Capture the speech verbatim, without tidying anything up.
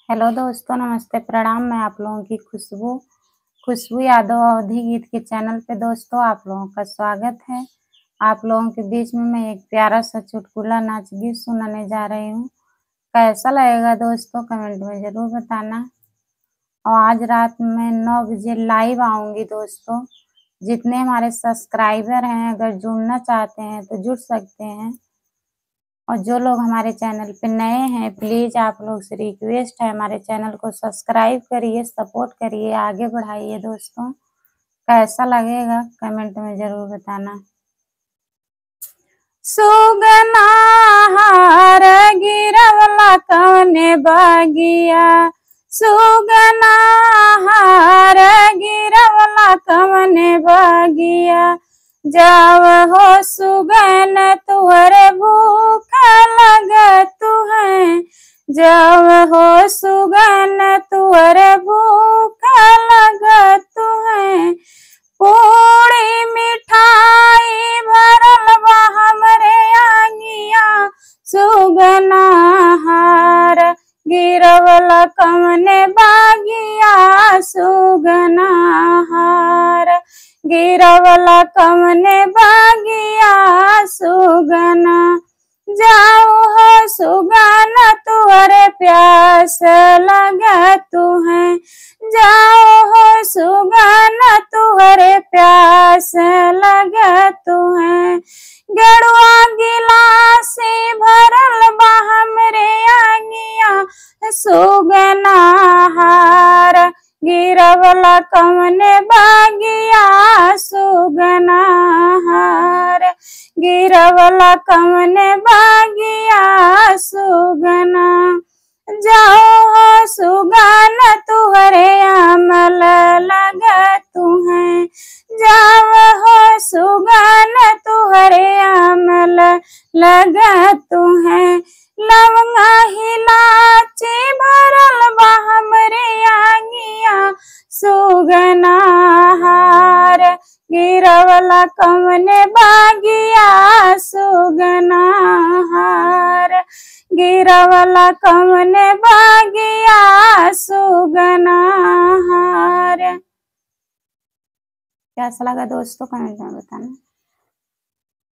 हेलो दोस्तों, नमस्ते, प्रणाम। मैं आप लोगों की खुशबू, खुशबू यादव अवधी गीत के चैनल पे दोस्तों आप लोगों का स्वागत है। आप लोगों के बीच में मैं एक प्यारा सा चुटकुला नाच गीत सुनाने जा रही हूँ। कैसा लगेगा दोस्तों, कमेंट में ज़रूर बताना। और आज रात में नौ बजे लाइव आऊँगी दोस्तों। जितने हमारे सब्सक्राइबर हैं, अगर जुड़ना चाहते हैं तो जुड़ सकते हैं। और जो लोग हमारे चैनल पे नए हैं, प्लीज आप लोग से रिक्वेस्ट है, हमारे चैनल को सब्सक्राइब करिए, सपोर्ट करिए, आगे बढ़ाइए दोस्तों। कैसा लगेगा कमेंट में ज़रूर बताना। सुगना हार गिरवला कवने बागिया, सुगना हार गिरवला कवने बागिया, जाव हो सुगन तुहरे भूख लगत है, जाव हो सुगन तुहरे भूख लगत है। पूड़ी मिठाई भरल बा हमरे आंगिया, सुगना हार गिरवला कवने बागिया, सुगना हार गिरवला कवने बागिया, सुगना। जाओ हो सुगन तुहरे प्यास लगत है, जाओ हो सुगन तुहरे प्यास लगत है। गेरुआ गिलासी भरल बा हमरे आंगिया, सुगना हार गिरवला कवने बागिया, सुगना हार गिरवला कवने बागिया, सुगना। जाओ हो सुगन तुहरे आमल लगत है, जाओ हो सुगन तुहरे आमल लगत है। लवंगा इलाची भरल बा हमरे आंगिया, सुगना हार गिरवला कवने बागिया, सुगना हार गिरवला कवने बागिया, सुगना हार। कैसा लगा दोस्तों, कमेंट में बताना।